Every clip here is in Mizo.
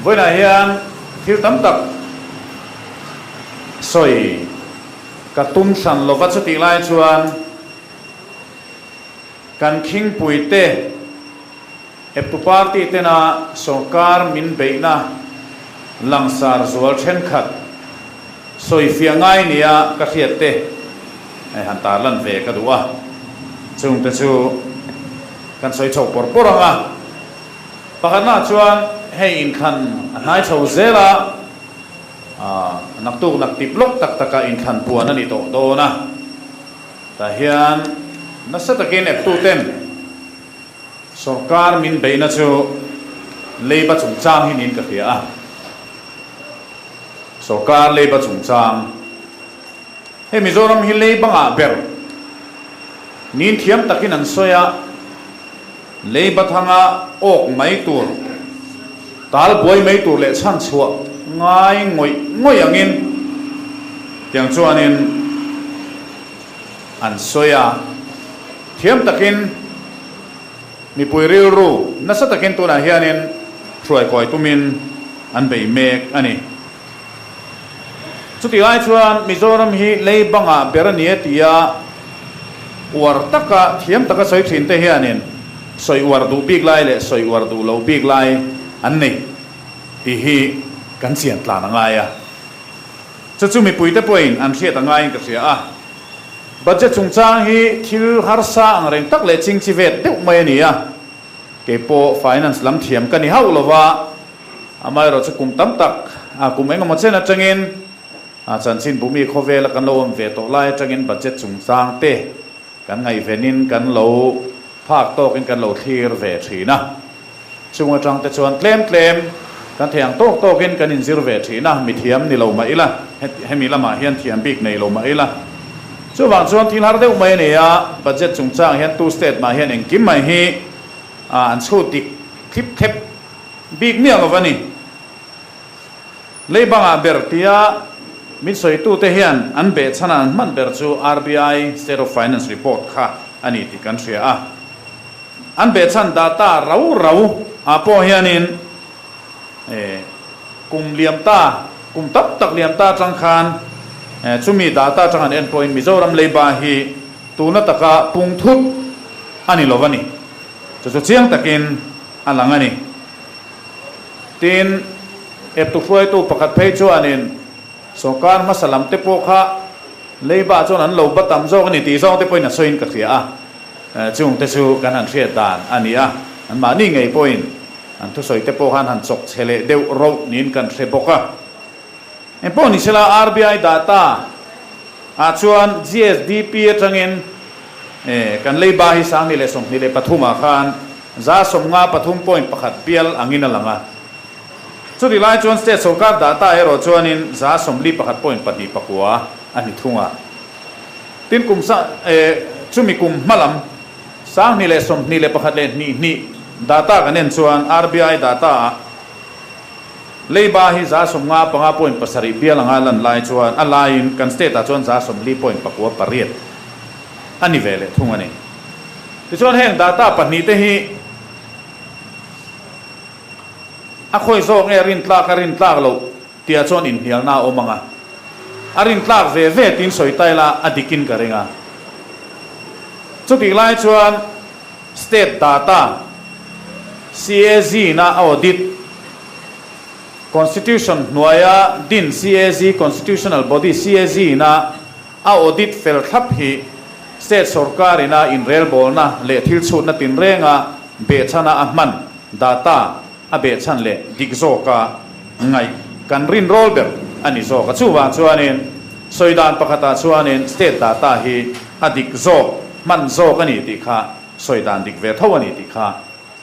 Vawiinah hian thil tam tak sawi ka tum hran lova chutih lai chuan kan khingpuite eptu party tena sorkar min beihna langsar zual thenkhat sawifiah ngai nia ka hriat te han tarlan ve ka duh a, chungte chu kan sawi chho pawr pawr ang a. Pakhatna chuan hei inthlan a hnai chho zel a, naktuk nak tip lawk tak taka inthlan puan a ni tawh dawn a, tah hian nasa takin eptuten sorkar min beihna chu leiba chungchang hi niin ka hria a, sorkar leiba chungchang. Hei Mizoram hi lei bangah ber niin thiam takin an sawi a, lei bathanga awk mai tur, tal buai mai tur leh chhan chhuah ngai ngawih ngawih angin tiang chuanin an sawi a. Thiam takin mipui rilru nasa takin tunah hianin hruaikawi tumin an bei mek a ni. Chutih lai chuan Mizoram hi lei bangah ber a ni a ti a, uar taka thiam taka sawi thin te hianin sawi uar duh bik lai leh sawi uar duh lo bik lai an nei tih hi kan chian tlan a ngai a. Chu chu mipuite pawhin an hriat a ngaiin ka hria a. Budget chungchang hi thil harsa ang reng tak leh chingchi vet deuh mai a ni a, kei pawh finance lam thiam ka ni hauh lo va, Amaherawh chu kum tam tak, kum engemaw chen atangin chanchin bumi khawvela kan lo awm ve tawh lai atangin budget chungchang te kan ngaihvenin kan lo phak tawkin kan lo thlir ve thin a. Chung atang te chuan tlem tlem kan thei ang tawk tawkin kan inzir ve thin a, mithiam ni lo mah ila, hemi lamah hian thiam bik nei lo mah ila. Chuvang chuan thil har deuh mai a ni a, budget chungchang hian tu state mah hian engkim mai hi an chhut dik thlip thlep Bik miah lo va ni. Lei bangah ber tia min sawitute hian an behchhana an hman ber chu RBI State of Finance Report kha a ni tih kan hria a. An behchhan data rau rau ah pawh hianin kum liam ta, kum tam tak liam ta atang khan chumi data atang an en pawhin Mizoram leiba hi tuna taka pung thut a ni lo va ni. Chu chu chiang takin a lang a ni. Tin, eptu hruaitu pakhat phei chuanin sawrkar hmasa lam te pawh kha leiba chuan an lo ba tam zawk a ni tih zawng te pawhin a sawiin ka hria a. Chung te chu kan han hriat dan a ni a, anmahni ngei pawhin an thusawi te pawh khan han chawk chhe leh deuh roh niin kan hre bawk a. Engpawh ni sela RBI data ah chuan GSDP atangin kan leiba hi 2023 ah khan 53.1 bial angin a lang a. Chutih lai chuan state sorkar data erawh chuanin 41.29 a ni thung a. Tin kum chumi kum hmalam 2021 leh hnih hnih data kan en chuan RBI data ah Leiba hi 55 point pasarih bial anga lan lai chuan a laiin kan state ah chuan 40 point pakua pariat a ni ve leh thung a ni. Tichuan heng data pahnih te hi a khawi zawk nge rin tlak a rin tlak loh tih ah chuan inhnialna a awm ang a, a rin tlak ve ve tiin sawi ta ila a dikin ka ring a. Chutih lai chuan State data CAG na audit, Constitution hnuaia din CAG, Constitutional Body CAG na a audit fel thlap hi State sorkarina inrelbawlna leh thil chhutna tinrenga behchhana a hman data a behchhan leh dik zawka ngaih kan rinrawl ber a ni zawk a. Chuvang chuanin sawi dan pakhatah chuanin state data hi a dik zawk, hman zawk a ni tih kha sawi dan dik ve tho a ni tih kha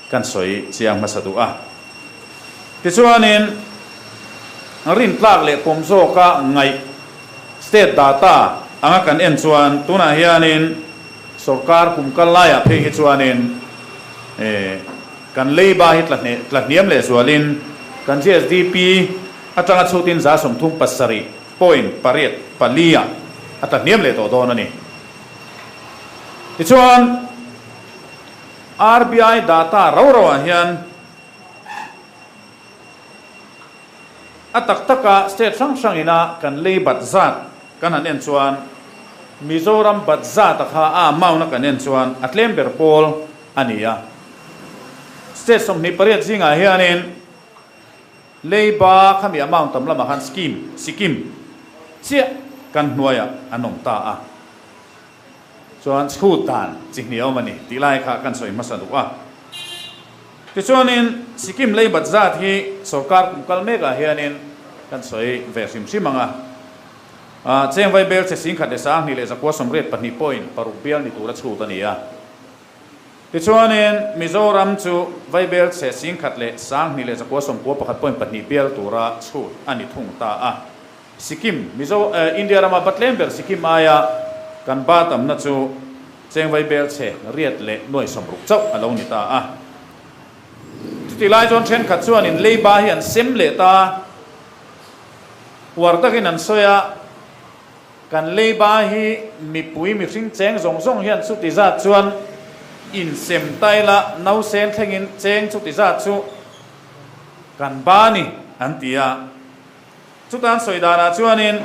kan sawi chiang hmasa duh a. Tichuanin rintlak leh pawm zawka ngaih state data anga kan en chuan tunah hianin sorkar kum kal laiah phei hi chuanin Kan leiba hi tla hniam leh zualin kan GSDP atanga chhutin 37 point pariat pali ah a tla hniam leh tawh dawn a ni. Tichuan RBI data rau rau ah hian. A tak taka state hrang hrangina kan lei bat zat kan han en chuan Mizoram bat zata kha a amount a kan en chuan a tlem ber pawl a ni a. State 28 zingah hianin Leiba khami amount tam lamah khan scheme, Sikkim, chiah kan hnuaiah an awm ta a. Chuan chhut dan chi hnih a awm a ni tih lai kha kan sawi hmasa duh a. Tichuanin Sikkim leibat zat hi sorkar kum kal mekah hianin kan sawi ve hrim hrim ang a. Cheng Vaibel che 1128.6 bial ni tura chhut a ni a. Tichuanin Mizoram chu Vaibel che 1129.2 bial tura chhut a ni thung ta a. Sikkim, Mizo, India rama batlem ber Sikkim aia kan ba tamna chu cheng Vaibel che riat leh nuai sawmruk chauh a lo ni ta a. Chutih lai chuan thenkhat chuanin leiba hi an sem leh ta. Uar takin an sawi a, kan leiba hi mipui mihring cheng zawng zawng hian chuti zat chuan insem ta ila, nausen thlengin cheng chuti zat chu kan ba ni an ti a. Chutan sawi danah chuanin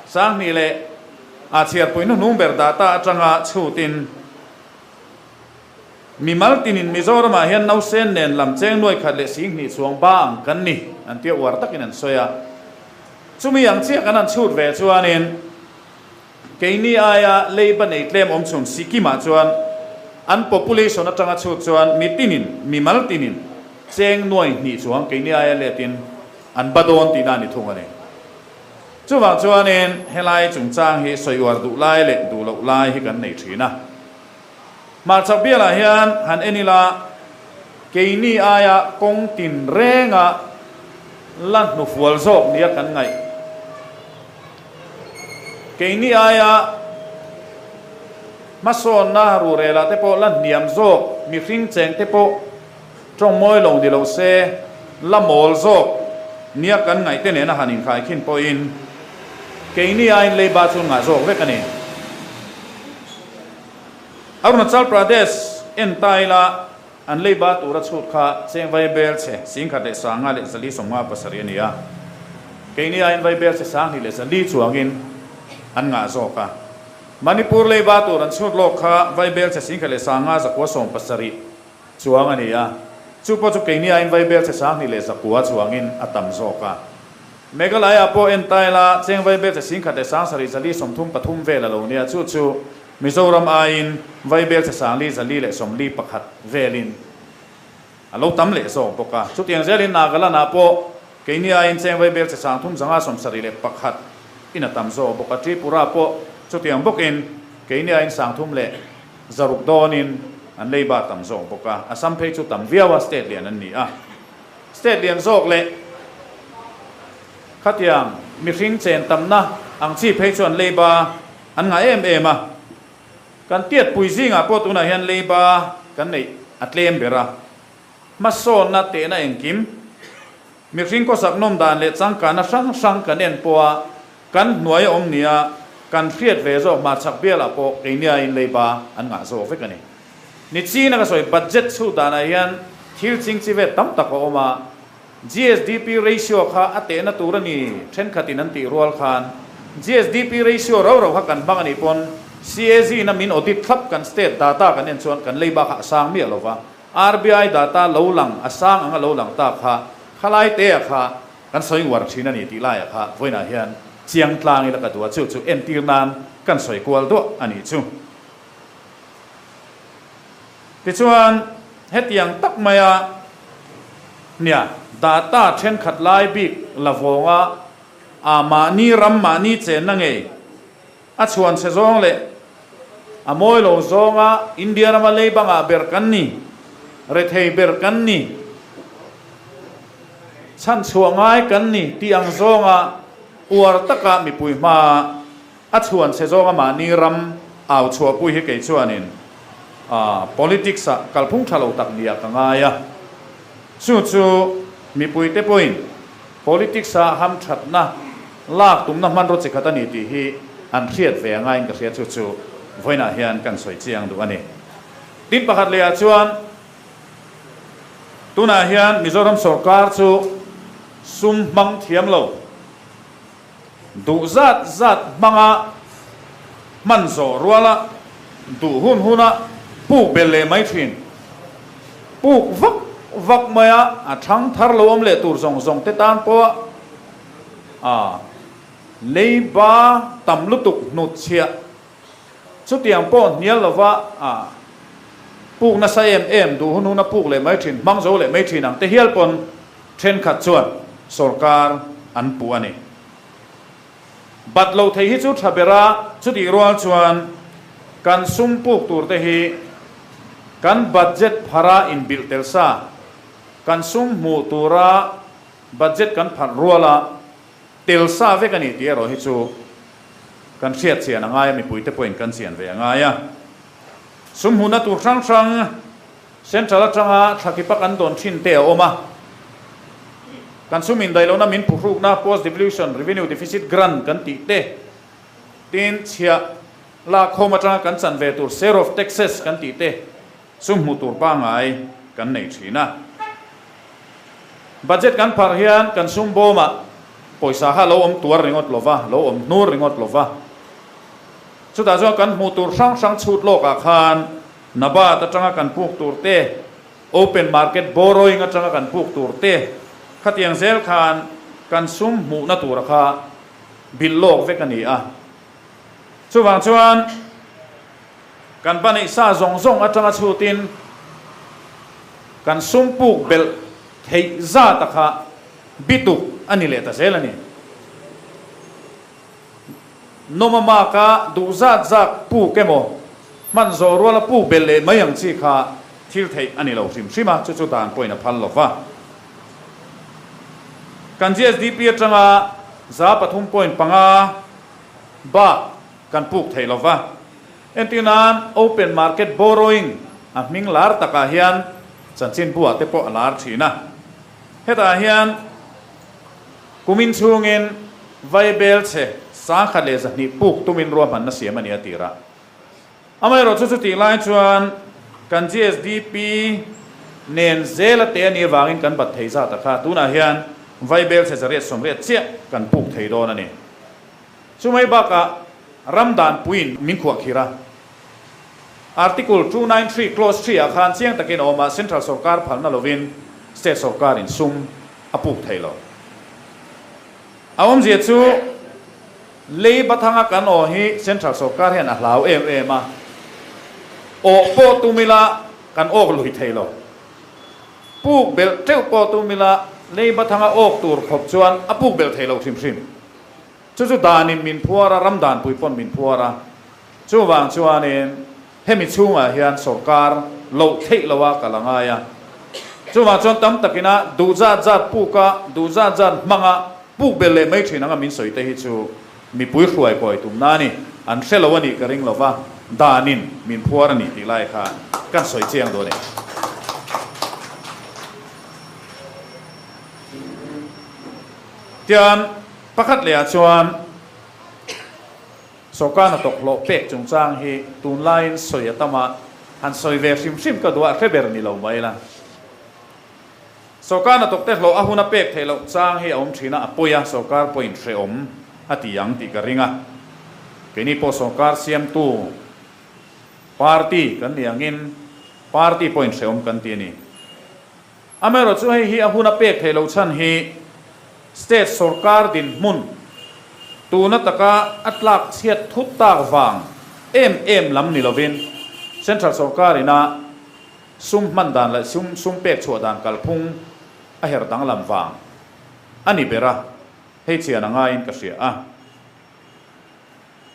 Sanghnih leh a chhiarpui hnuhnung ber data atanga chhutin mimal tinin Mizoramah hian nausen nen lam cheng nuai khat leh 2000 chuang ba ang kan ni an tia uar takin an sawi a. Chumi ang chiah kan han chhut ve chuanin keini aia leiba nei tlem awm chhun Sikkim-ah chuan an population atanga chhut chuan mi tinin, mimal tinin cheng nuai hnih chuang keini aia letin An ba dawn tihna a ni thung a ni. Chuvang chuanin helai chungchang hi sawi uar duh lai leh duh loh lai hi kan nei thin a. Hmarchhak bialah hian han en ila keini aia kawng tin renga la hnufual zawk nia kan ngaih. Keini aia hmasawnna ruhrelah te pawh la hniam zawk mihring cheng te pawh Tawng mawi lo ni lo se, la mawl zawk nia kan ngaihte nena han inkhaikhin pawhin keini aiin leiba chu ngah zawk vek a ni. Arunachal Pradesh en ta ila an leiba tura chhut kha cheng vaibel che 1554 a ni a, keini aiin vaibel che 2400 chuangin an ngah zawk a. Manipur leiba tur an chhut lawk kha vaibel che 1970. Chuang a ni a, chu pawh chu keini aiin vaibel che 2900 chuangin a tam zawk a. Meghalaya pawh en ta ila, cheng vaibel che 1733 vel a lo nia, chu chu Mizoram aiin vaibel che 4441 velin a lo tam leh zawk bawk a. Chutiang zelin Nagaland-ah pawh keini aiin cheng vaibel che 3571 in a tam zawk bawk a, Tripura pawh chutiang bawkin keini aiin 300 leh 600 dawnin an leiba tam zawk bawk a, Assam phei chu tam viau a, state lian an ni a. State lian zawk leh khatiang mihring chen tamna ang chi phei chu an leiba an ngah em em a. Kan tiatpui zingah pawh tunah hian leiba kan neih a tlem ber a, hmasawnna tehna engkim, mihring khawsak nawm dan leh changkanna hrang hrang kan en pawha Kan hnuai a awm nia, kan hriat ve zawk hmarchhak bialah pawh keiniain leiba an ngah zawk vek a ni. Ni china ka sawi budget chhut danah hian thil ching chi vet tam tak a awm a, GSDP ratio kha a tehna tur a ni thenkhatin an tih rual khan GSDP ratio rau rau kha kan hmang a nih pawn CAG na min audit thlap kan state data kan en chuan kan leiba kha a sang miah lo va, RBI data lo lang a sang anga lo lang ta kha khalai te a kha Kan sawi uar thin a ni tih laiah kha vawiinah hian chiang tlang ila ka duh a, chu chu entir nan kan sawi kual duah a nih chu. Tichuan, hetiang tak maia nia data thenkhat lai bik la vawnga a mahni ram mahni chenna ngei a chhuan chhe zawng leh a mawi lo zawnga India rama lei bangah ber kan ni, rethei ber kan ni, chhanchhuah ngai kan ni tih ang zawnga uar taka mipui hmaa a chhuan chhe zawnga mahni ram au chhuahpui hi kei chuanin politics-ah kalphung tha lo tak nia ka ngai a. Chu chu mipuite pawhin Politics-a hamthatna lak tumna hmanraw chi khat a ni tih hi an hriat ve angaiin ka hria, chu chu vawiinah hian kan sawi chiang duh a ni. Tin, pakhat lehah chuan tunah hian Mizoram sawrkar chu Sum hmang thiam lo. Duh zat zat hmanga hman zawh ruala duh hun huna puk belh leh mai thin. Puk vak vak maia a thang thar lo awm leh tur zawng zawng te tan pawh a leiba tam lutuk hnut chhiah chutiang pawh hnial lova a puk nasa em em duh hun huna puk leh mai thin hmang zo leh mai thin ang te hial pawn Thenkhat chuan sorkar an puh a ni. Bat lo thei hi chu tha ber a, chutih rual chuan kan sum puk tur te hi kan budget phara inbilh tel sa, kan sum hmuh tura budget kan pharh ruala tel sa vek a ni tih erawh hi chu kan hriat chian a ngai a, mipuite pawhin kan chian ve a ngai a. Sum hmuhna tur hrang hrang. Central atanga thlakipa kan dawn thin te a awm a, kan sum indaihlohna min phuhrukna, post devolution revenue deficit grant kan tih te, tin chhiah lakkhawm atanga kan chan ve tur share of taxes kan tih te sum hmuh tur pangngai kan nei thin a. Budget kan pharh hian kan sum bawmah pawisa kha lo awm tuar ringawt lova, lo awm hnur ringawt lova, chutah chuan kan hmuh tur hrang hrang chhut lawkah khan NABARD atanga kan puk tur te, open market borrowing atanga kan puk tur te, khatiang zel khan kan sum hmuhna tura kha bilh lawk vek a ni a. Chuvang chuan kan paneih sa zawng zawng atanga chhutin kan sum puk belh theih zata kha bituk a ni leh ta zel a ni. Nawm a mak a, duh zat zak puk emaw, hman zawh ruala puk belh leh mai ang chi kha thil theih a ni lo hrim hrim a, chu chu dan pawhin a phal lo va. Kan GSDP atanga 3.5 bak kan puk thei lo va. Entir nan open market borrowing a hming lar takah hian chanchinbu-ah te pawh a lar thin a. Hetah hian Kumin chhungin Vaibel chhe 1100 puk tumin ruahmanna siam a ni a tir a. Amaherawhchu chutih lai chuan kan GSDP nen zela te a nih avangin kan bat thei zat a kha. Tunah hian Vaibel chhe 880 chiah kan puk thei dawn a ni. Chumai bakah ram danpuiin min khuahkhirh a. Article 293 clause 3 ah khan chiang takin a awm a, Central sorkar phalna lovin State sorkarin sum a puk thei lo. A awmzia chu lei bathanga kan aw hi Central sorkar hian a hlau em em a, awh pawh tum ila kan awk lui thei lo. Puk belh teuh pawh tum ila lei bathanga awk tur khawp chuan a puk belh thei lo hrim hrim. Chu chu danin min phuar a, ram danpui pawn min phuar a. Chuvang chuanin hemi chhungah hian sorkar loh theih loha kal a ngai a. Chuvang chuan tam takina duh zat zat puka, duh zat zat hmanga puk belh leh mai thin anga min sawi te hi chu mipui hruai kawi tumna a ni. An hre lo a nih ka ring lova, danin min phuar a ni tih lai kha kan sawi chiang dawn e. Tian pakhat lehah chuan. Sorkar hnathawk hlawh pek chungchang hi tunlaiin sawi a tam a, han sawi ve hrim hrim ka duh a, hre ber ni lo mai la. Sorkar hnathawkte hlawh a hun a pek theih loh chang hi a awm thin a, a pawi a, sorkar pawhin hrehawm a ti ang tih ka ring a. Keini pawh sorkar siamtu party kan ni angin party pawhin hrehawm kan ti a ni. Amaherawhchu chu hei hi a hun a pek theih loh chhan hi state sorkar dinhmun tuna taka a tlak chhiat thut tak vang em em lam ni lovin central sorkar ina sum hman dan leh sum sum pek chhuah dan kalphung a her danglam vang a ni ber a, hei chian a ngaiin ka hria a.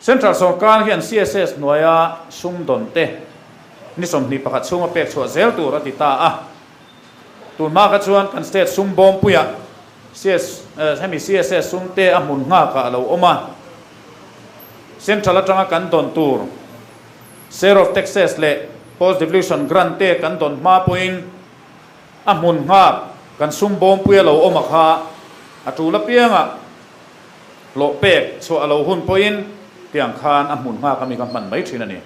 Central sorkar hian CSS hnuaia sum dawn te ni 21 chhunga pek chhuah zel tur a ti ta a. Tun hma kha chuan kan state sum bawmpuiah CS hemi CSS sum te a hmun nghakah a lo awm a. Central atanga kan dawn tur share of taxes leh post devolution grant te kan dawn hma pawhin a hmun nghak kan sum bawmpuia lo awm a kha a tul apiangah Hlawh pek chhuah a lo hun pawhin tiang khan a hmun nghak ami kha hman mai thin a ni.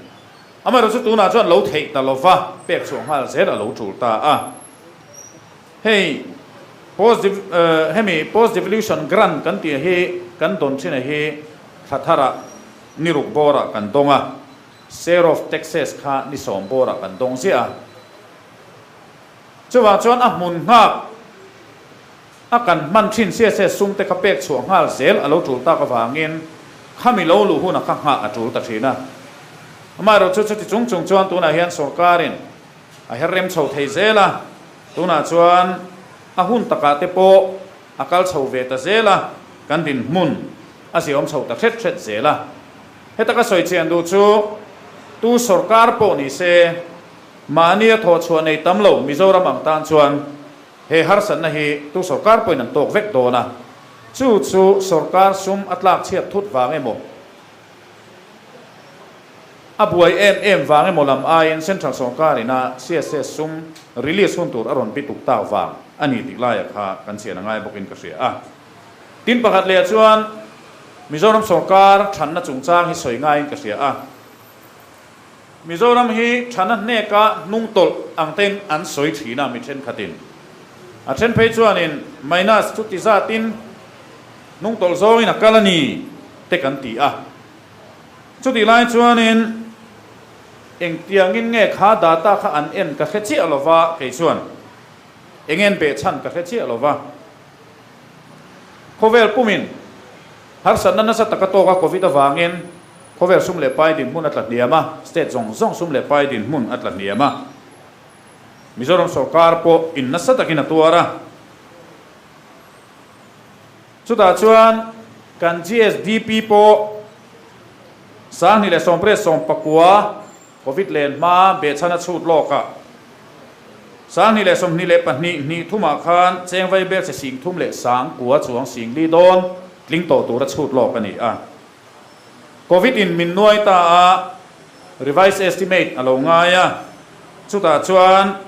Amaherawh chu tunah chuan lo theih ta lova pek chhuah nghal zel a lo tul ta a. Hei Post hemi Post Devolution Grant kan tih hi kan dawn thin a hi thla tharah ni ruk bawrah kan dawng a, Share of Taxes kha ni sawm bawrah kan dawng ziah a. Chuvang chuan a hmun nghak a kan hman thin CSS sum te kha pek chhuah nghal zel a lo tul tak avangin khami lo luh hunah kha nghah a tul ta thin a. Amaherawhchu chuti chung chung chuan tunah hian sorkarin a her rem chho thei zel a, tunah chuan a hun takah te pawh a kal chho ve ta zel a, kan dinhmun a ziawm chho ta hret hret zel a. Heta ka sawi chian duh chu tu sorkar pawh ni se mahni a thawhchhuah nei tam lo Mizoram ang tan chuan he harsatna hi tu sorkar pawhin an tawk vek dawn a, chu chu sorkar sum a tlak chhiat thut vang emaw, A buai em em vang emaw lam aiin Central sorkar ina CSS sum release hun tur a rawn bituk tak vang a ni tih laia kha kan chian a ngai bawkin ka hria a. Tin pakhat leh chuan Mizoram sorkar thanna chungchang hi sawi ngaiin ka hria a. Mizoram hi thana hneka hnungtawlh ang tein an sawi thin a mi thenkhatin. A then phei chuanin minus chuti zatin hnungtawlh zawngin a kal a ni te kan ti a. Chutih lai chuanin engtiangin nge kha data kha an en ka hre chiah lo va, kei chuan eng en beh chhan ka hre chiah lo va. Khawvel pumin harsatna nasa taka tawka Covid avangin khawvel sum leh pai dinhmun a tla hniam a, state zawng zawng sum leh pai dinhmun a tla hniam a. Mizoram sorkar pawh in nasa takin a tuar a. Chutah chuan kan GSDP pawh 2019 Covid len hma behchhan a chhut lawk a, 2022 hnih thumah khan cheng vai bel che sing thum leh sang kua chuang sing li dawn tling tawh tur a chhut lawk a ni a. Covid in min nuai ta a, revised estimate a lo ngai a, chutah chuan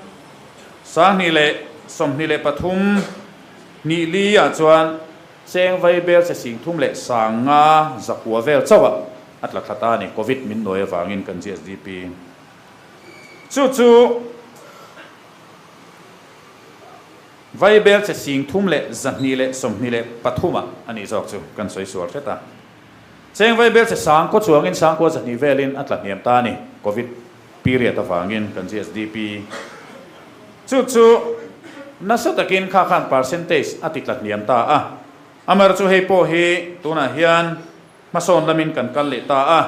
2023 Hnih li ah chuan cheng vai bel che sing thum leh sang nga zakua vel chauh ah a tla thla ta a ni, Covid min nuai avangin kan GSDP chu chu vai bel che sing thum leh 223 ah a nih zawk chu kan sawi sual hret a. Cheng vai bel che sang kaw chuangin sang kua 200 velin a tla hniam ta a ni, Covid period avangin kan GSDP Chu chu nasa takin kha khan percentage a ti tla hniam ta a. Amar chu hei pawh hi tunah hian hmasawn lamin kan kal leh ta a.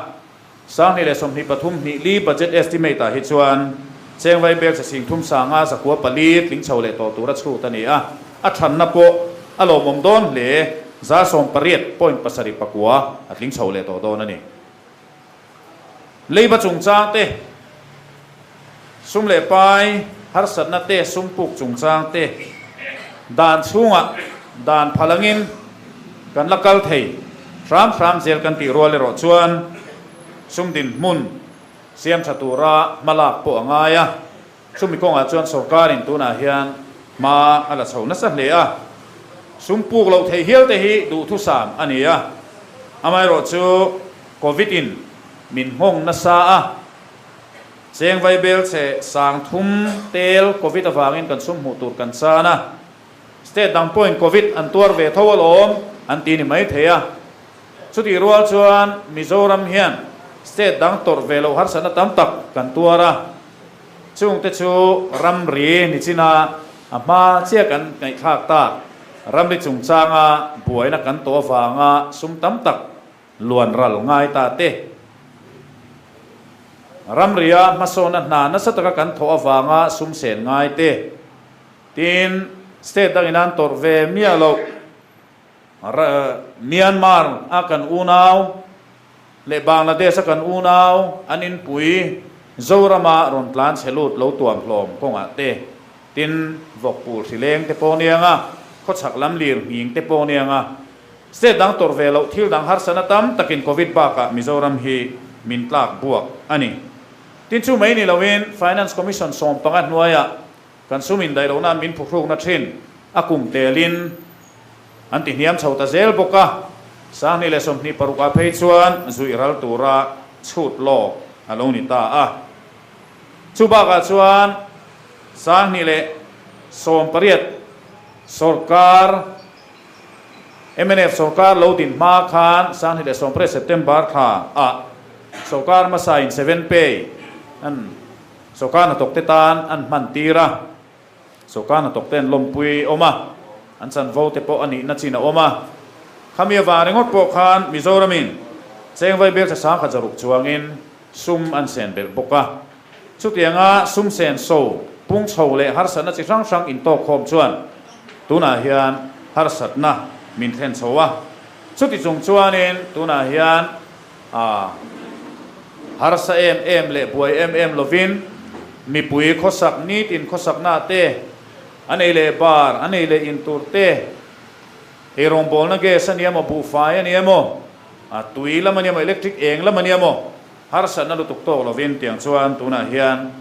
2023 hnih li budget estimate ah hi chuan cheng vai bel che sing thum sanga zakua pali tling chho leh tawh tur a chhut a ni a. A thanna pawh a lawmawm dawn hle, 18.79 a tling chho leh tawh dawn a ni. Leiba chungchang te, sum leh pai harsatna te, sum puk chungchang te dan chhungah dan phal angin kan la kal thei hram hram zel kan tih rual erawh chuan sum dinhmun siam tha tura hma lak pawh a ngai a. Chumi kawngah chuan sorkarin tunah hian hma a la chho nasa hle a, sum puk loh theih hial te hi duhthusam a ni a, amaherawhchu Covid in min nghawng nasa a, cheng vaibel chhe sang thum tel Covid avangin kan sum hmuh tur kan chan a, state dang pawhin Covid an tuar ve tho alawm an ti ni mai thei a, chutih rual chuan Mizoram hian state dang tawrh ve loh harsatna tam tak kan tuar a. Chungte chu ramri ni china a hma chiah kan ngaihthlak tak. Ramri chungchanga buaina kan tawh avanga sum tam tak luan ral ngai ta te. Ramria hmasawna hna nasa taka kan thawh avanga sum sen ngai te. Tin, state dangin an tawrh ve miah loh. Myanmar a kan unau leh Bangladesh a kan unau an inpui Zorama rawn tlan chhe lut lo tuam hlawm kawngah te, tin vawkpul hrileng te pawh nia nga, khawchhak lam lir nghing te pawh nia nga, state dang tawrh ve loh thil dang harsatna tam takin Covid bakah Mizoram hi min tlak buak a ni. Tin chu mai ni loin Finance Commission 15 hnuaiah Kan sum indaih lohna min phuhrukna thin a kum telin an ti hniam chho ta zel bawk a, 2026 ah phei chuan zuih ral tura chhut lawk a lo ni ta a. Chu bakah chuan 2018. Sorkar, mnf sorkar lo din hma khan 2018 September thla ah sorkar hmasa in seven pay an sorkar hnathawk te tan an hman tir a, sorkar hnathawk te an lawmpui awm a, an chanvo te pawh a nihna chin a awm a. Khami avang ringawt pawh khan Mizoram in cheng vaibel tha 1600 chuangin sum an sen belh bawk a. Chutianga sum sen so pung chho leh harsatna chi hrang hrang intawk khawm chuan tunah hian harsatna min thlen chho a. Chuti chung chuanin tunah hian a harsa em em leh buai em em lovin mipui khawsak nitin khawsakna te, an ei leh bar, an ei leh in tur te, eirawngbawlna gas a ni emaw, buhfai a ni emaw, a tui lam a ni emaw, electric eng lam a ni emaw, Harsatna lutuk tawk lovin tiang chuan tunah hian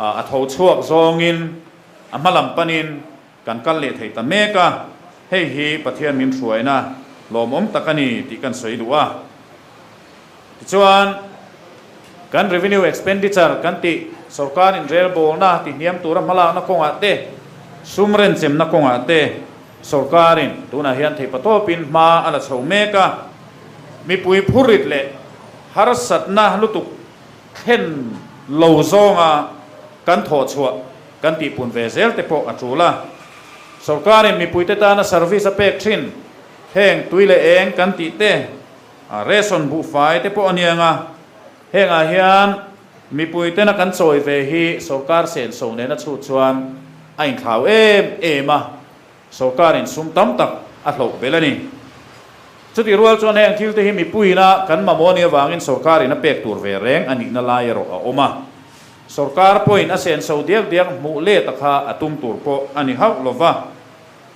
a tho chhuak zawngin a hma lam panin kan kal leh thei ta mek a, hei hi Pathian min hruaina lawmawm tak a ni tih kan sawi duh a. Tichuan, kan revenue expenditure kan tih sorkar inrelbawlna tihniam tura hmalakna kawngah te, sum renchemna kawngah te sorkarin tunah hian theihpatawpin hma a la chho mek a, mipui phurrit leh Harsatna lutuk thlen lo zawnga kan thawh chhuah kan tihpun ve zel te pawh a tul a. Sorkarin mipuite tana service a pek thin, heng tui leh eng kan tih te, ration buhfai te pawh a niang a. Hengah hian mipuitena kan chawi ve hi sorkar senso nena chhut chuan a inthlau em em a. Sorkarin sum tam tak a hloh belh a ni. Chutih rual chuan heng thil te hi mipuiina kan mamawh anih avangin sorkarin a pek tur ve reng a nihna lai erawh a awm a. Sorkar pawhin a senso diak diak hmuh let a kha a tum tur pawh a ni hauh lo va.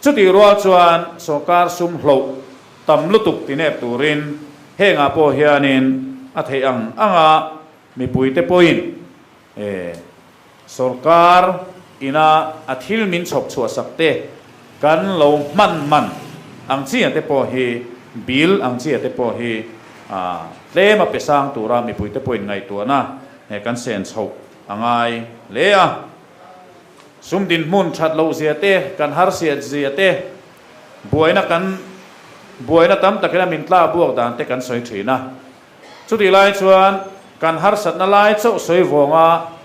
Chutih rual chuan sorkar sum hloh tam lutuk tinep turin hengah pawh hianin a theih ang anga mipuite pawhin E, sorkar ina a thil min chhawp chhuah sak te kan lo hman man ang chi a te pawh hi, bill ang chi a te pawh hi tlem a pe sang tura mipui te pawhin ngaihtuahna kan sen chhoh a ngai hle a. Sum dinhmun that loh zia te, kan harsiat zia te, buaina kan buaina tam takin a min tla buak dan te kan sawi thin a. Chutih lai chuan kan harsatna lai chauh sawi vawnga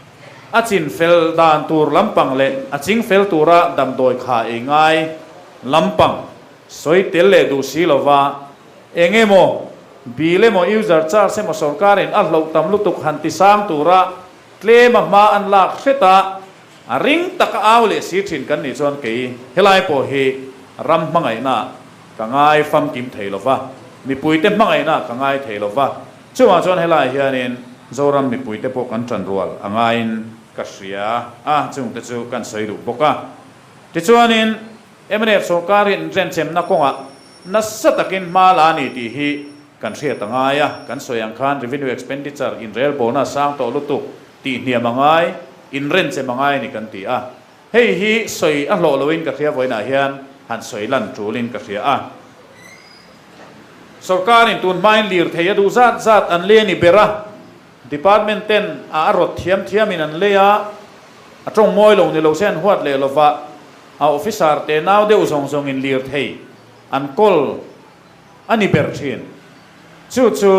a chin fel dan tur lampang leh a ching fel tura damdawi kha ei ngai lampang sawi tel leh duh si lova eng emaw bill emaw user charge emaw sorkarin a hloh tam lutuk han ti sang tura tlem a hma an lak hret a, a ring taka au leh si thin kan nih chuan kei helai pawh hi ram hmangaihna Ka ngai famkim thei lo va, mipuite hmangaihna ka ngai thei lo va, chuvang chuan helaiah hianin Zoram mipuite pawh kan ṭan rual a ngaiin ka hria a, chungte chu kan sawi duh bawk a. Tichuanin mnf sorkar hi inrenchemna kawngah nasa takin hma la a ni tih hi kan hriat a ngai a, kan sawi ang khan revenue expenditure inrelbawlna a sang tawh lutuk tih hniam a ngai, inrenchem a ngai a ni kan ti a. Hei hi sawi a hlawh loin ka hria vawiinah hian han sawi lan tulin ka hria a. Sorkarin tun hmain lirthei a duh zat zat an lei a ni ber a, department ten a a rawt thiam thiamin an lei a, a tawng mawi lo ni lo se an huat leh lova, a officer te nau deuh zawng zawngin lirthei an kawl a ni ber thin. Chu chu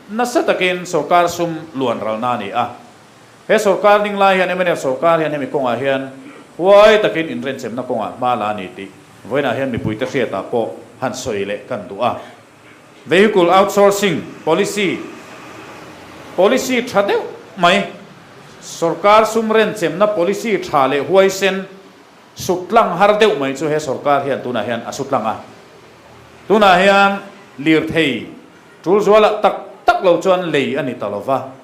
nasa takin sorkar sum luan ralna a ni a. He sorkar ding lai hian mnf sorkar hian hemi kawngah hian huai takin inrenchemna kawngah hma la a ni tih vawiinah hian mipuite hriatah pawh han sawi leh kan duh a. Vehicle outsourcing policy, policy tha deuh mai, sorkar sum renchemna policy tha leh huaisen sut tlang har deuh mai chu he sorkar hian tunah hian a su tlang a. Tunah hian lirthei tul zualah tak tak lo chuan lei a ni ta lova.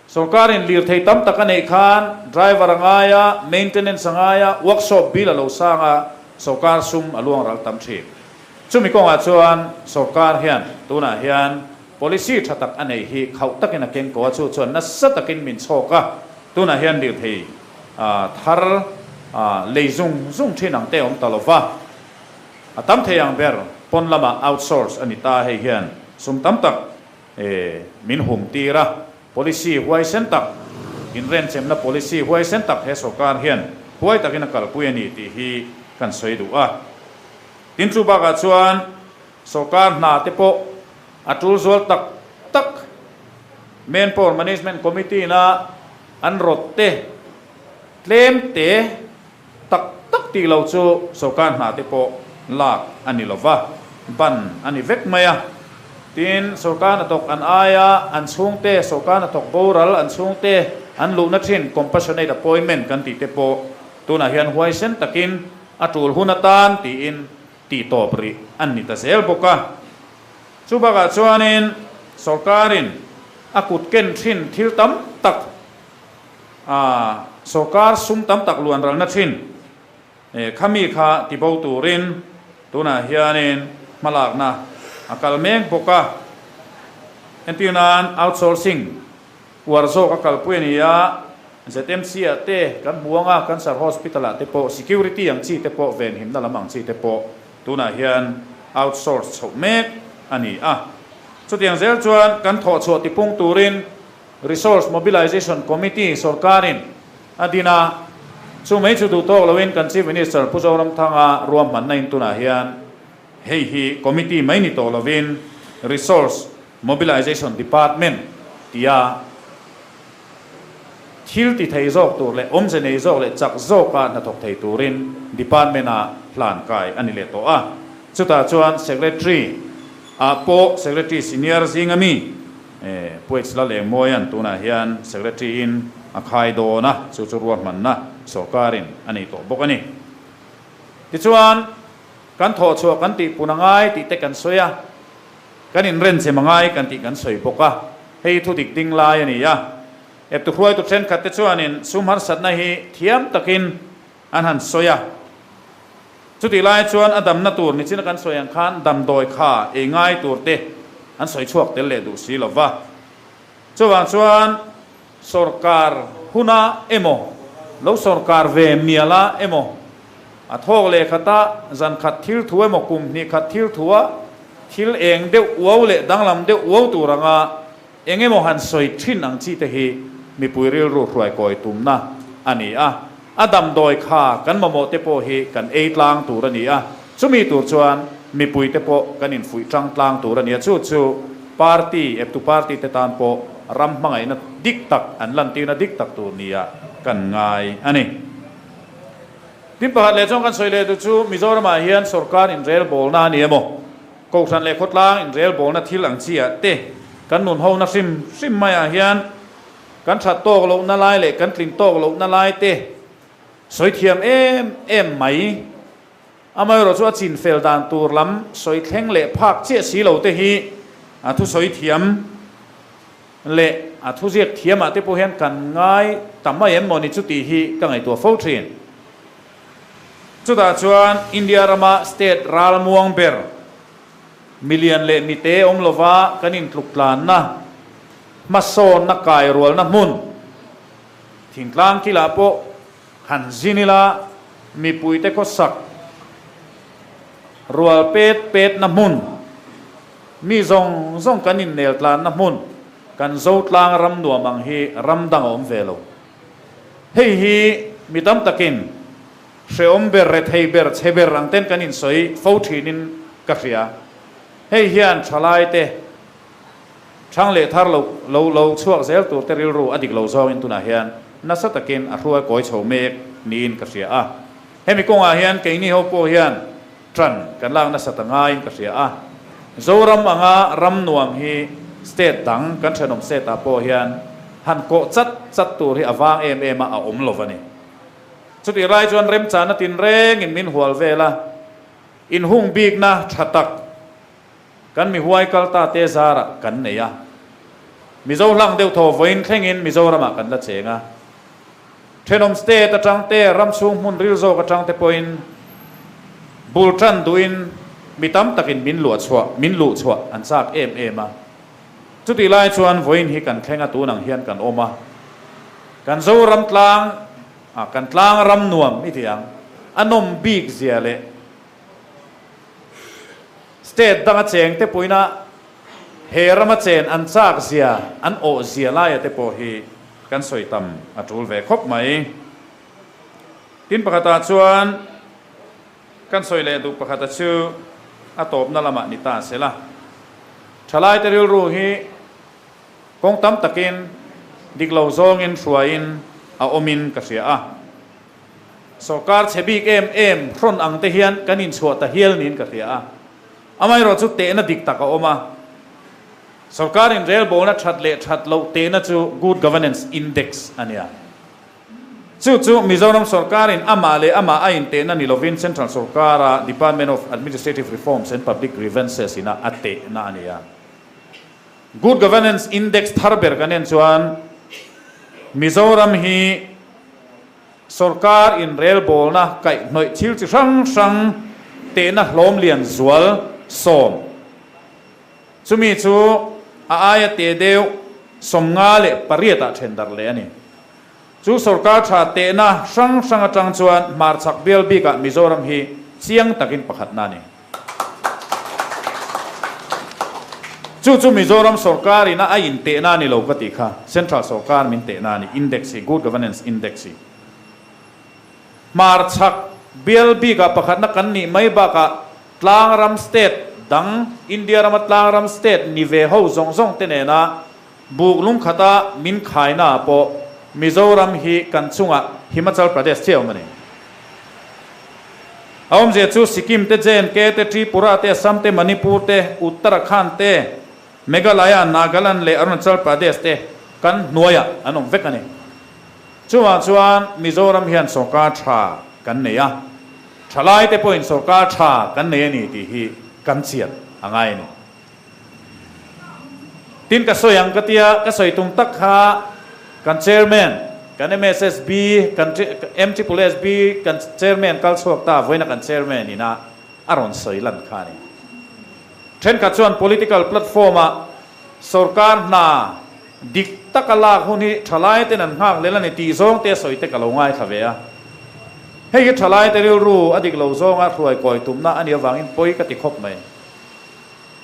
Sorkarin lirthei tam tak a neih khan driver a ngai a, maintenance a ngai a, workshop bill a lo sang a, sorkar sum a luang ral tam thin. Chumi kawngah chuan sorkar hian tunah hian policy tha tak a nei hi khauh takin a keng ko a, chu chuan nasa takin min chhawk a, tunah hian lirthei thar lei zung zung thin ang te a awm ta lo va, a tam thei ang ber pawn lamah outsource a ni ta a, hei hian sum tam tak Min hum tir a, policy huaisen tak, inrenchemna policy huaisen tak he sorkar hian huai takin a kalpui a ni tih hi kan sawi duh a. Tin chu bakah chuan sawrkar hna te pawh a tul zual tak tak Manpower Management Committee na an rawt te tlem te tak tak tih lo chu sawrkar hna te pawh lak a ni lo va, ban a ni vek mai a. Tin, sawrkar hnathawk an aia an chhungte, sawrkar hnathawk boral an chhungte an luhna thin compassionate appointment kan tih te pawh tunah hian huaisen takin a tul hun atan tiin tih tawp rih an ni ta zel bawk a. Chu bakah chuanin sawrkarin a kut ken thin thil tam tak a sawrkar sum tam tak luan ralna thin khami kha tibo turin tunah hianin hmalakna a kal mek bawk a. Entir nan outsourcing uar zawk a kalpui a ni a, ZMC ah te kan hmu ang a, Cancer Hospital ah te pawh security ang chi te pawh venhimna lam ang chi te pawh tunah hian outsource chhoh mek a ni a. Chutiang zel chuan kan thawhchhuah tipung turin Resource Mobilization Committee sorkarin a din a, chu mai chu duh tawk loin kan Chief Minister Pu Zoramthanga ruahmanna in tunah hian hei hi committee mai ni tawh lovin Resource Mobilization Department tia thil ti thei zawk tur leh awmze nei zawk leh chak zawka hnathawk thei turin department-ah hlan kai a ni leh tawh a. Chutah chuan Secretary ah pawh Secretary Senior zinga mi Puaich Lalengmawia'n tunah hian Secretary in a khai dawn a, chu chu ruahmanna sawrkarin a nei tawh bawk a ni. Tichuan, kan thawhchhuah kan tihpun a ngai tih te kan sawi a, kan inrenchem a ngai kan tih kan sawi bawk a, hei thu dik ding lai a ni a. Eptu hruaitu thenkhat te chuanin sum harsatna hi thiam takin an han sawi a. Chutih lai chuan a damna tur nichina kan sawi ang khan damdawi kha ei ngai tur te an sawi chhuak tel leh duh si lo va. Chuvang chuan sawrkar huna emaw, lo sawrkar ve miala emaw, a thawk leh khata zan khat thil thu emaw kum hnih khat thil thua thil eng deuh uau leh danglam deuh uau tur anga Eng emaw han sawi thin ang chi te hi mipui rilru hruai kawi tumna a ni a, a damdawi kha kan mamawh te pawh hi kan ei tlang tur a ni a, chumi tur chuan mipui te pawh kan infuih tang tlang tur a ni a, chu chu party, eptu party te tan pawh ram hmangaihna dik tak an lantirna dik tak tur nia kan ngai a ni. Tin pakhat leh chuan kan sawi leh duh chu Mizoramah hian sawrkar inrelbawlna a ni emaw, Kohhran leh khawtlang inrelbawlna thil ang chi ah te kan nun hona hrim hrim maiah hian kan that tawk lohna lai leh kan tlin tawk lohna lai te sawi thiam em em mai. Amaherawh chu a chin fel dan tur lam sawi thleng leh phak chiah si lo te hi a thusawi thiam leh a thuziak thiamah te pawh hian kan ngai ta mai em maw ni chu tih hi ka ngaihtuah fo thin. Chutah chuan India rama state ralmuang ber milian leh mite awm lova kan intluk tlanna, hmasawnna kairualna hmun, thingtlang kilah pawh han zin ila mipuite khawsak rual pet petna hmun, mi zawng zawng kan innel tlanna hmun, kan Zotlang ram nuam ang hi ram dang a awm ve lo. Hei hi mi tam takin hrehawm ber, rethei ber, chhe ber ang ten kan insawi fo thinin ka hria. Hei hian thalaite thang leh thar lo lo lo chhuak zel tur te rilru a dik lo zawngin tunah hian nasa takin a hruai kawi chho mek niin ka hria a. Hemi kawngah hian keini ho pawh hian ṭan kan lak nasat a ngaiin ka hria a. Zoram anga ram nuam hi state dang kan ṭhenawm state ah pawh hian han kawh chat chat tur hi a vang em em a, a awm lo a ni. Chutih lai chuan remchana tinrengin min hual vel a, inhung bikna ṭha tak kan mi huai kal ta te zarah kan nei a. Mizo hlang deuh thaw vawiin thlengin Mizoramah kan la cheng a. Thenawm state atang te, ram chhung hmun ril zawk atang te pawhin bul tan duhin mi tam takin min luah chhuah, min luh chhuah an chak em em a. Chutih lai chuan vawiin hi kan thleng a tun ang hian kan awm a. Kan Zoram tlang, ah kan tlang ram nuam i ti ang, a nawm bik zia leh state danga cheng te pawhin a he rama chen an chak zia, an awh zia laia te pawh hi kan sawi tam a tul ve khawp mai. Tin pakhatah chuan. Kan sawi leh duh pakhata chu a tawpna lamah ni ta se la. Thalaite rilru hi kawng tam takin dik lo zawngin hruaiin a awmin ka hria a. Sorkar chhe bik em em hrawn ang te hian kan inchhuah ta hial niin ka hria a. Amaherawh chu tehna dik tak a awm a. Sorkar inrelbawlna that leh that loh tehna chu Good Governance Index a nia. Chu chu Mizoram sorkarin amah leh amah a intehna ni lovin Central sorkara Department of Administrative Reforms and Public Grievances ina a tehna a ni a. Good Governance Index thar ber kan en chuan Mizoram hi sorkar inrelbawlna kaihhnawih thil chi hrang hrang tehna hlawm lian zual sawm Chumi chu a aia teh deuh 58 ah then darh leh a ni. Chu sorkar tha tehna hrang hrang atang chuan hmarchhak bial bikah Mizoram hi chiang takin pakhatna a ni. Chu chu Mizoram sorkar ina a intehna a ni lo ka tih kha, Central sorkar min tehna a ni, index hi, Good Governance Index hi. Hmarchhak bial bikah pakhatna kan nih mai bakah Tlangram state dang, India rama tlangram state ni ve ho zawng zawng te nena buk lungkhata min khaina ah pawh Mizoram hi kan chungah Himachal Pradesh chiah awm a ni. A awmzia chu Sikkim te, J&K te, Tripura te, Assam te, Manipur te, Uttarakhand te, Meghalaya, Nagaland leh Arunachal Pradesh te kan hnuaiah an awm vek a ni. Chuvang chuan Mizoram hian sorkar tha kan nei a. Thalaite pawhin sorkar tha kan nei a ni tih hi kan chian a ngai a ni. Tin ka sawi ang ka tia, ka sawi tum tak kha kan Chairman, kan MSSB, kan MSSSB, kan Chairman kal chhuak ta vawiina kan Chairman ina a rawn sawi lan kha a ni. Thenkhat chuan political platform-ah sorkar hna dik taka lak hun hi thalaiten an nghak lel a ni tih zawng te a sawi te ka lo ngaithla ve a. Hei hi thalaite rilru a dik lo zawnga hruai kawi tumna a nih avangin pawi ka ti khawp mai.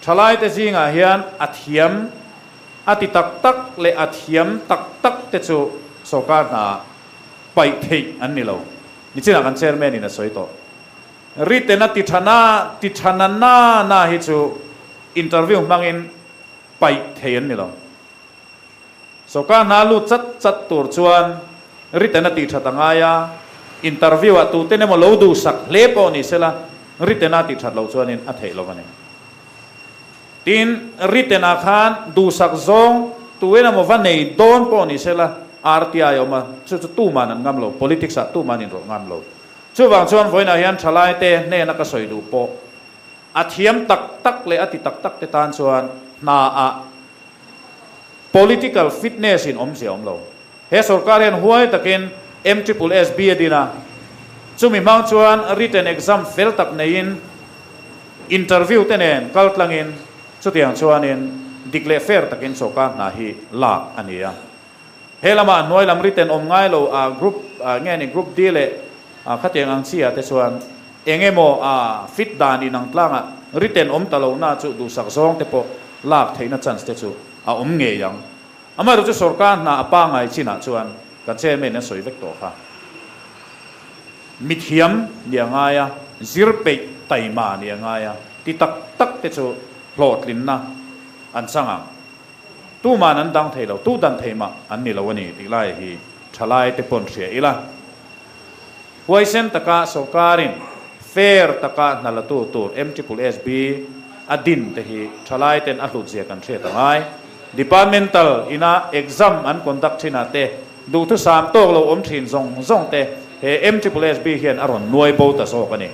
Thalaite zingah hian a thiam a ti tak tak leh a thiam tak tak te chu sorkar hna paih theih an ni lo. Nichinah kan chairman in a sawi tawh. Written a ti tha na ti tha na na na hi chu interview hmangin paih thei an ni lo. Sorkar hna lut chat chat tur chuan written a tih that a ngai a, interview ah tuten emaw lo duhsak hle pawh ni sela written a tih that loh chuanin a theih lo a ni. Tin, written ah khan duhsak zawng tuen emaw va nei dawn pawh ni sela RTI a awm a, chu chu tuman an ngam lo, politics ah tuman inrawlh ngam lo. Chuvang chuan vawiinah hian thalaite hnena ka sawi duh pawh a thiam tak tak leh a ti tak tak te tan chuan hnaah political fitness in awmzia awm lo. He sorkar hian huai takin MSSSB a din a, chumi hmang chuan written exam fel tak neiin interview te nen kal tlangin chutiang chuanin dik leh fair takin sorkar hna hi lak a ni a. He lamah hnuai lam written awm ngai lo a group nge ni group D leh khatiang ang chi ah te chuan eng emaw a fit dan inang tlangah written awm ta lo na chu duhsak zawng te pawh lak theihna chance te chu a awm ngei ang. Amaherawh chu sorkar hna a pangai chinah chuan kan chairman in a sawi vek tawh kha. Mithiam ni a ngai a, zir peih taima ni a ngai a, ti tak tak te chu hlawhtlinna an chang ang. Tuman an dang thei lo, tu dan thei mah an ni lo a ni tih lai hi thalai te pawn hria ila. Huaisen taka sorkarin fair taka hna latu tur MSSB a din te hi thalai ten a hlutzia kan hriat a ngai. Departmental ina exam an conduct thinah te duhthusam tawk lo awm thin zawng zawng te he MSSB hian a rawn nuai bo ta zawk a ni.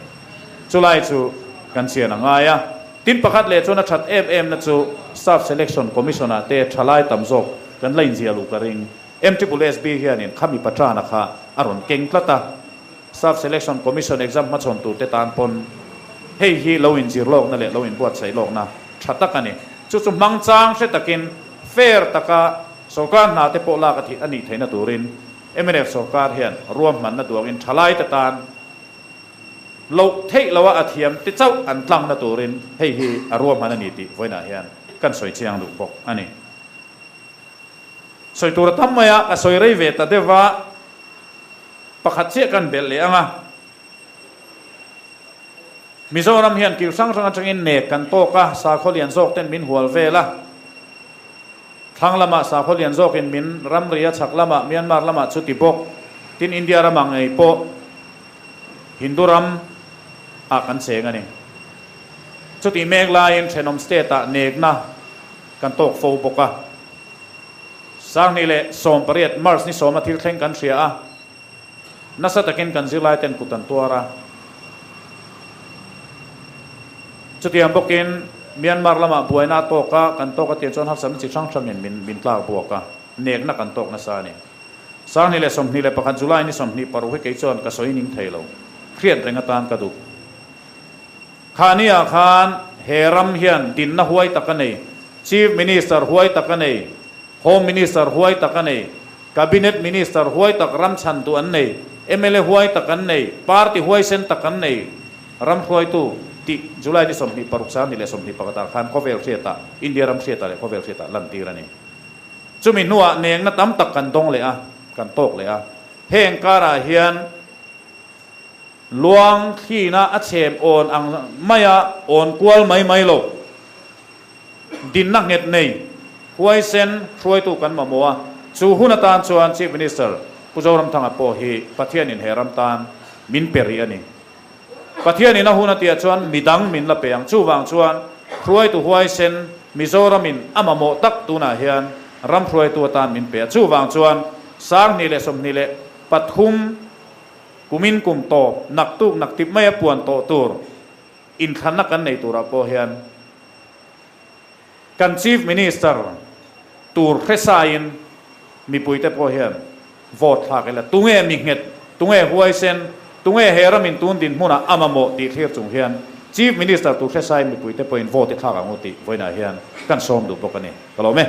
Chulai chu kan chian a ngai a. Tin pakhat leh chuan a that em em na chu Staff Selection Commission ah te thalai tam zawk kan la inziah luh ka ring. MSSB hianin khami paṭana kha a rawn keng tlat a. Staff Selection Commission exam hmachhawn tur te tan pawn hei hi lo inzir lawkna leh lo inbuatsaih lawkna tha tak a ni. Chu chu hmangchang hre takin fair taka sorkar hna te pawh lak a thih a nih theihna turin mnf sorkar hian ruahmanna duangin thalai te tan Loh theih loha a thiam te chauh an tlangna turin hei hi a ruahman a ni tih vawiinah hian kan sawi chiang duh bawk a ni. Sawi tur a tam mai a, ka sawi rei ve ta deuh a, pakhat chiah kan belh leh ang a. Mizoram hian kil hrang hrang atangin nek kan tawk a, sakhaw lian zawk ten min hual vel a. Thlang lamah sakhaw lian zawkin min ramri a, chhak lamah Myanmar lamah chuti bawk. Tin, India ramah ngei pawh Hindu ram ah kan cheng a ni. Chutih mek laiin thenawm state ah nekna kan tawk fo bawk a. 2018 March ni sawma thil thleng kan hria a, nasa takin kan zirlai ten kut an tuar a. Chutiang bawkin Myanmar lamah buaina a tawk a, kan tawk a tiang chuan harsatna chi hrang hrangin min min tlak buak a, nekna kan tawk nasa a ni. 2021 July ni 26 hi kei chuan ka sawi ning thei lo, hriat reng atan ka duh. Khania khan he ram hian dinna huai tak a nei, Chief Minister huai tak a nei, Home Minister huai tak a nei, Cabinet Minister huai tak ram chhan duh an nei, mla huai tak an nei, Party huaisen tak an nei, ram hruaitu tih July ni 26 2021 ah khan khawvel hriatah, India ram hriatah leh khawvel hriatah lantir a ni. Chumi hnuah nengna tam tak kan dawng leh a, kan tawk leh a. Heng karah hian luang thlina a chhem awn ang maia awn kual mai mai lo. Dinna nghet nei, huaisen hruaitu kan mamawh a, chu hun atan chuan Chief Minister Pu Zoramthanga pawh hi Pathianin he ram tan min pe rih a ni. Pathianin a hun a tihah chuan midang min la pe ang. Chuvang chuan hruaitu huaisen Mizoramin a mamawh tak tunah hian ram hruaitu atan min pe a. Chuvang chuan 2023 kumin kum tawp naktuk naktip maia puan tawh tur inthlanna kan nei turah pawh hian Kan Chief Minister tur hresain mipuite pawh hian vote thlak ila, tunge mi nghet, tunge huaisen, tunge he ramin tun dinhmunah a mamawh tih thlir chung hian Chief Minister tur hresain mipuite pawhin vote i thlak ang u tih vawiinah hian kan sawm duh bawk a ni. Ka lawm e.